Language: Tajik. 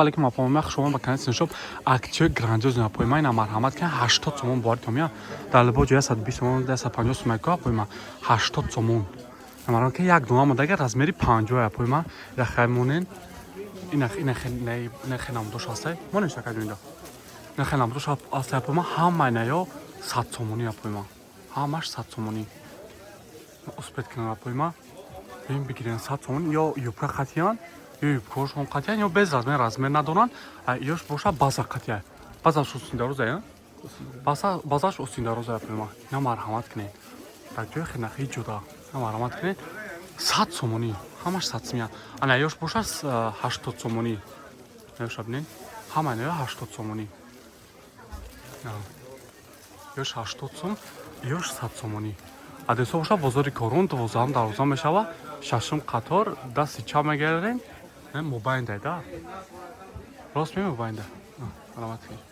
Алейкум, апомя, хуш омад ба канали Синшоп. Акция грандиозный, апойма, ина марҳамат кан, 80 сомон боварӣ томия. Дар либо ҷоя 120 сомон, 150 сомон ко, апойма, 80 сомон. Марҳамат кан, як дона модага размери 50, апойма. Ира хай монен. Ина хе намудош ҳастай. Монен шака ҷоинда. Ина хе намудош ҳастай, апойма, ҳама ина ё 100 сомонӣ, апойма. Ҳамаш 100 сомонӣ. Успеть кунам, апойма. Бин бигирен 100 сомон ё юбка қатиян, ё юбкаҳошон қатиян, ё без размер, размер надоранд. Ёш боша база қатия, базаш остиндароза, базаш остиндароза, апойма. Ина марҳамат кунед, дар ҷои хинахи ҷуда, ина марҳамат кунед, 100 сомонӣ, ҳамаш 100 сомия. Ана ёш боша 80 сомонӣ. Ёша бинед, ҳама ина 80 сомонӣ, ёш 80 сом, ёш 100 сомонӣ. Адресо боша бозори Корун, 12-ум дарвоза мешава, шашум қатор, дасти чап мегардем, мобайнда да, рост мемобайнда. Марҳамат кунед.